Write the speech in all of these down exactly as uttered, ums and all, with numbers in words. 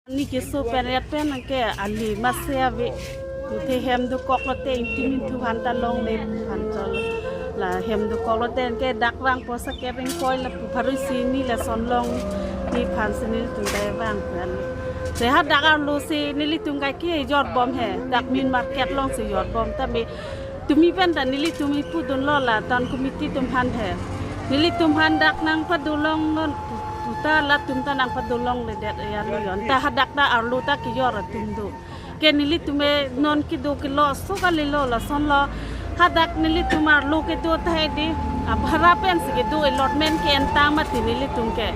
Ni keso pen ret pen ke ali masi ave. Puthe hem dokok lote ingti minthu aphan ta longle aphan cholo. La hem dokok lote ke dak vangpo sa kep ingkoi lapu pharo isi hini lason longji aphan si nelitum ta vang pen. Se hadak arlo si nelitum kai kejor bom he. Dak main market along si jor bom ta me tumi pen ta nelitum ipu dunlo la town committee atum aphan he. Nelitum aphan dak nangpado longnon pu-, puta latum ta nangpado longledet ya lo yon. Ta hadak ta arlo ta kejor atum do. Ke nelitum e non kedo kelo so kalilo lason lo. Hadak nelitum arlo kedo tahai di. Abhara pensi kedo, allotment ke-en tang mati nelitum ke.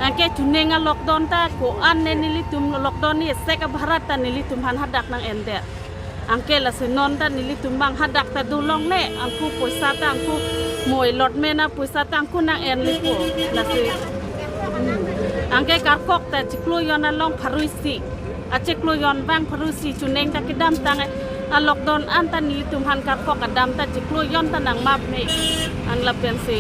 Anke chuning a-lockdown ta ko-an ne nelitum lockdown ni sek abhara ta nelitum aphan hadak nang-endet. Anke lasi non ta nelitum abang hadak ta do longle, angku poisa ta angku mo allotment apoisa ta angku nang-enlepo. Lasi, hmm. Anke karkok ta chiklo jon along pharo isi. Achiklo jon abang pharo isi chuning ta kedam tang, a-lockdown an ta nelitum aphan karkok adam ta chiklo jon ta nangmap me. An lapen si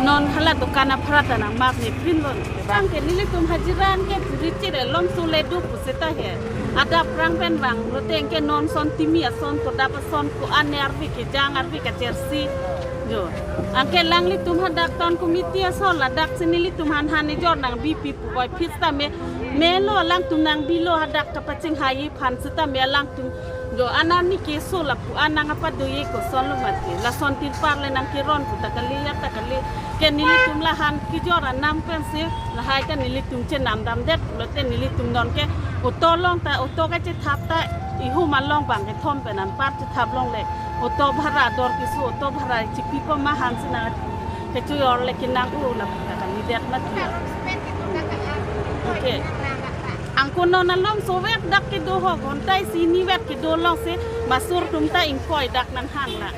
non hala dokan aphara ta nangmap me prinlon. Anke nelitum hajira anke puri chire lom sule do pusita he. Adap aphrang pen vang lote anke non son timi ason, todap ason, ko-an ne arve kejang, arve kachersi. Jo. Anke alanglitum hadak town committee ason ladak si nelitum aphan han ejor nangbipi pu koi phis ta me. Melo alangtum nangbilo hadak kapachinghai aphan sita me alangtum. Jo, anani keso lapu an nangpado ye koson lo mati. Lason tirpal le nangkeron puta kali ya ta kali. Ke nelitum la han kejor anam pensi lahai ta nelitum chenam damdet lote nelitum non ke auto along ta auto kachethap ta ihum along bang kethom pen anpar chethap longle. Auto bhara dor keso, auto bhara chipi pama aphan si nang kechojor le kenang u lapu ta kalidet mati. Okay. Angku non alom sovek dak kedo ho ghonta isi hini vet kedo along si masur atum ta ingkoi dak nanghan la.